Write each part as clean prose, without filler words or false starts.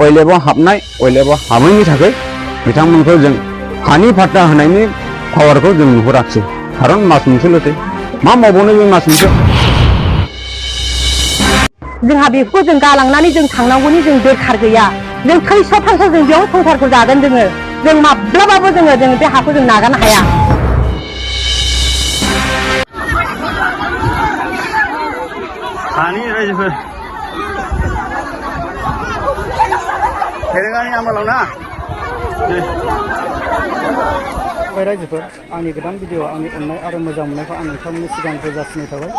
अइलेबाव हाबनाय अइलेबाव हाबैनि थाखाय बिथांमोनखौ जों हानि फाट्टा होनायनि पावारखौ जों नुहुराखिसै खारन मास मोनसेल'सै मा मावबावनो जों मास मोनसे जोंहा बेखौ जों गालांनानै जों थांनांगौनि जों दरखार गैया जों थैस' थांस' जों बेयाव संसारखौ जागोन जों माब्लाबाबो जों बे हाखौ जों नागारनो हाया। हानि रायजोफोर तेलेंगानानि आमोलाव ना रायजोफोर आंनि गोदान भिडिअ आंनि अननाय आरो मोजां मोननायखौ आं नोंथांमोननि सिगां जासिनाय थाबाय।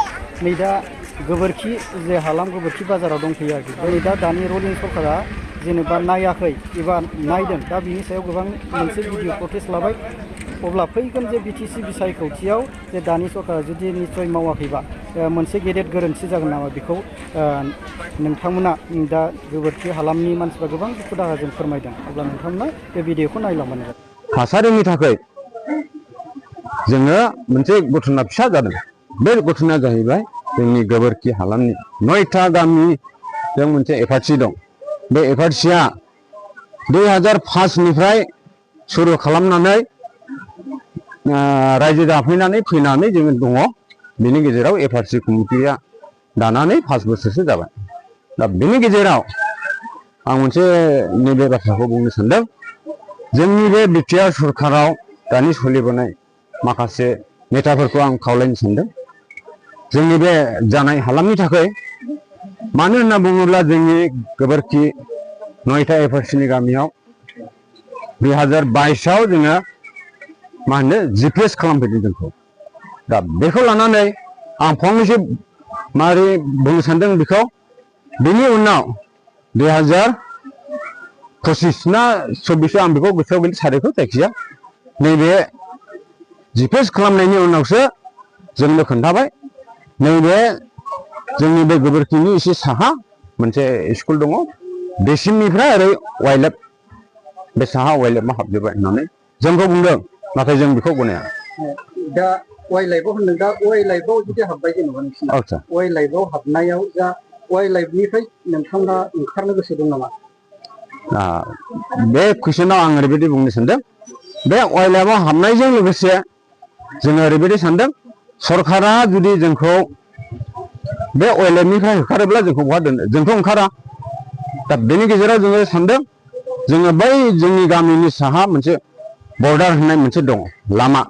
नै दा गोबोरखि जे हालाम गोबोरखि बाजाराव दंफैयो आरोखि नै दानि रुलिं सरकारा जेनेबा नायाखै एबा नायदों दा बिनि सायाव गोबां मोनसे भिडिअ प्रटेस्ट लाबाय। अब्ला फैगोन जे बिटिसि बिसायख'थियाव जे दानि सरकारा जुदि निस्सय मावाखैबा मोनसे गेदेर गोरोन्थि जागोन नामा बेखौ नोंथांमोना दा गोबोरखि हालामनि मानसिफ्रा गोबां दुखु दाहाजों फोरमायदों। अब्ला नोंथांमोना बे भिडिअखौ नायलांबानो जाबाय। थासारिनि थाखाय जोङो मोनसे घटना फिसा जादों। बे घटनाया जाहैबाय जोंनि गोबोरखि हालामनि 9था गामिजों मोनसे एफआरसि दं। बे एफआरसिया 2005निफ्राय सुरु खालामनानै रायजो जाफैनानै फैनानै जोङो दङ। बेनि गेजेराव एफआरसि कमिटिया दानानै 5 बोसोरसो जाबाय। दा बेनि गेजेराव आं मोनसे नैबे बाथ्राखौ बुंनो सानदों। जोंनि बे बिटिआर सरकाराव दानि सोलिबोनाय माखासे नेताफोरखौ आं खावलायनो सानदों। जोंनि बे जानाय हालामनि थाखाय मानो होनना बुङोब्ला जोंनि गोबोरखि 9था एफआरसिनि गामियाव 2022आव जोङो मा होनो जिपिएस खालामफैदों जोंखौ। दा बेखौ लानानै आं फंनैसो मारै बुंनो सानदों बेखौ बेनि उनाव 2025 ना 24 आं बेखौ गोसोआव गैला सारिखौ जायखिया नैबे जिपिएस खालामनायनि उनावसो जोंनो खोन्थाबाय नैबे जोंनि बे गोबोरखिनि एसे साहा मोनसे स्कुल दङ। बेसिमनिफ्राय ओरै वाइल्ड बे साहा वाइल्डआव हाबजोबबाय होननानै जोंखौ बुंदों। नाथाय जों बेखौ गनाया। दा वाइल्ड लाइफआव होनदों दा वाइल्ड लाइफआव जुदि हाबबाय जेनेबा नोंसिना वाइल्ड लाइफआव हाबनायाव दा वाइल्ड लाइफनिफ्राय नोंथांमोना ओंखारनो गोसो दं नामा? बे कुइसनाव आं ओरैबायदि बुंनो सानदों। बे वाइल्ड लाइफआव हाबनायजों लोगोसे जोङो ओरैबायदि सानदों सरकारा जुदि जोंखौ बे वाइल्ड लाइफनिफ्राय होखारोब्ला जोंखौ बहा दोननो जोंथ' ओंखारा। दा बेनि गेजेराव जोङो सानदों जोङो बै जोंनि गामिनि साहा मोनसे बर्डार होननाय मोनसे दङ लामा।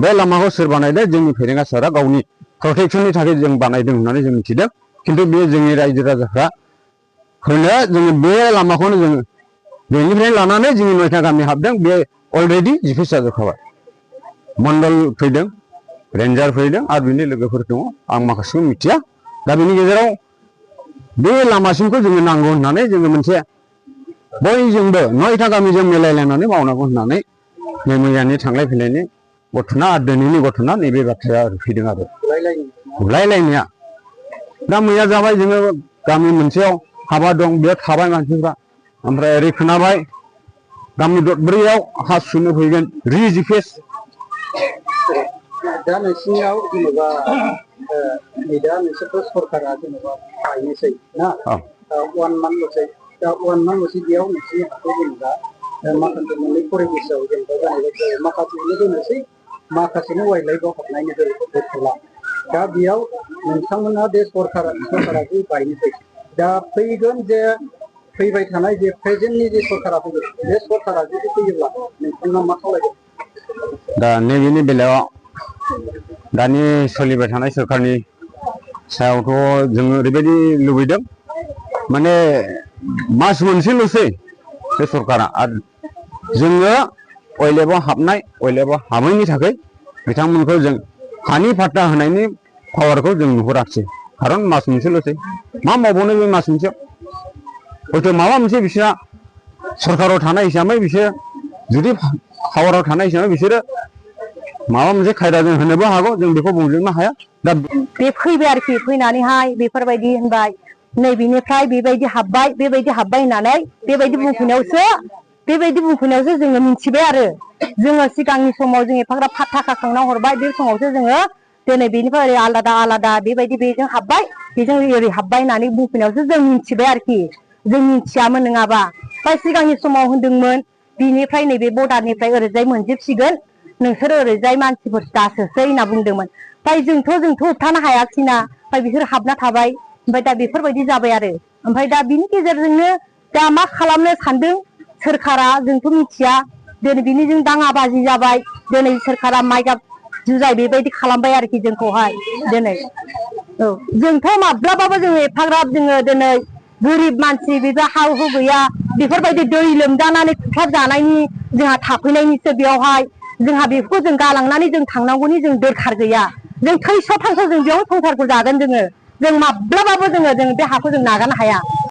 बे लामाखौ सोर बानायदों? जोंनि फेरेंगा सारा गावनि प्रटेक्सननि थाखाय जों बानायदों होननानै जों मिथिदों। खिन्थु बे जोंनि रायजो राजाफ्रा होनो जोङो बे लामाखौनो जोङो बेनिफ्राय लानानै जोंनि 9था गामि हाबदों। बे अलरेडि जिपिएस जाजोबखाबाय। मण्डल फैदों, रेन्जार फैदों आरो बिनि लोगोफोर दङ। आं माखासेखौ मिथिया। दा बेनि गेजेराव बे लामासिमखौ जोङो नांगौ होननानै जोङो मोनसे बयजोंबो 9था गामिजों मिलायलायनानै मावनांगौ होननानै मैयानि थांलाय फैलायनि घटना आरो दिनैनि घटना नैबे बाथ्राया फैदों आरो बुलायलायनाया। दा मैया जाबाय जोङो गामि मोनसेयाव हाबा दं बेयाव थाबाय मानसिफ्रा। ओमफ्राय ओरै खोनाबाय गामि दरब्रैयाव हा सुनो फैगोन जिपिएस। दा नोंसिनियाव जेनेबा नै दा नोंसोरथ' सरकारा जेनेबा बायनोसै ना 1 मान्थल'सै दा 1 मान्थल'सै बेयाव नोंसिनि हाखौ जेनेबा माखासे मोननै फरिबेसाव जेनेबा जाहैबाय माखासेनो दोननोसै माखासेनो वाइल्ड लाइफआव हाबनायनि दोनथ'ला। दा बेयाव नोंथांमोना बे सरकारा जे बायनोसै दा फैगोन जे फैबाय थानाय जे प्रेजेन्टनि जे सरकारा फैगोन बे सरकारा जुदि फैयोब्ला नोंथाङा मा खालायगोन? दा नैबेनि बेलायाव दानि सोलिबाय थानाय सरकारनि सायावथ' जोङो ओरैबायदि लुबैदों माने मास मोनसेल'सै बे सरकारा आरो जोङो वाइल्ड लाइफआव हाबनाय वाइल्ड लाइफआव हाबैनि थाखाय बिथांमोनखौ जों हानि फाट्टा होनायनि पावारखौ जों नुहुराखिसै खारन मास मोनसेल'सै मा मावबावनो बे मास मोनसेयाव हयथ' माबा मोनसे बिसोरा सरकाराव थानाय हिसाबै बिसोर जुदि पावाराव थानाय हिसाबै बिसोरो माबा मोनसे खायदाजों होनोबो हागौ। जों बेखौ बुंजोबनो हाया। दा बे फैबाय आरोखि फैनानैहाय बेफोरबायदि होनबाय नैबेनिफ्राय बेबायदि हाबबाय होननानै बेबायदि बुंफैनायावसो जोङो मिथिबाय आरो जोङो सिगांनि समाव जों एफाग्राब थाखा खांना हरबाय बे समावसो जोङो दिनै बेनिफ्राय ओरै आलादा बेबायदि बेजों हाबबाय बेजों ओरै हाबबाय होननानै बुंफैनायावसो जों मिथिबाय आरोखि। जों मिथियामोन नङाबा ओमफ्राय सिगांनि समाव होनदोंमोन बिनिफ्राय नैबे बर्डारनिफ्राय ओरैजाय मोनजोबसिगोन नोंसोर ओरैजाय मानसिफोर दासोसै होनना बुंदोंमोन ओमफ्राय जोंथ' होबथानो हायाखिसैना ओमफ्राय बिसोर हाबना थाबाय ओमफ्राय दा बेफोरबायदि जाबाय आरो ओमफ्राय दा बिनि गेजेरजोंनो दा मा खालामनो सानदों सोरखारा जोंथ' मिथिया दिनै बिनिजों दाङाबाजि जाबाय दिनै सोरखारा माइगाब जुजाय बेबायदि खालामबाय आरोखि जोंखौहाय दिनै औ जोंथ' माब्लाबाबो जोङो एफाग्राब जोङो दिनै गोरिब मानसि बेबो हा हु गैया बेफोरबायदि दै लोमजानानै खुख्लाब जानायनि जोंहा थाफैनायनिसो बेयावहाय जोंहा बेखौ जों गालांनानै जों थांनांगौनि जों दरखार गैया जों थैस' थांस' जों बेयाव संसारखौ जागोन जों माब्लाबाबो जों बे हाखौ जों नागारनो हाया।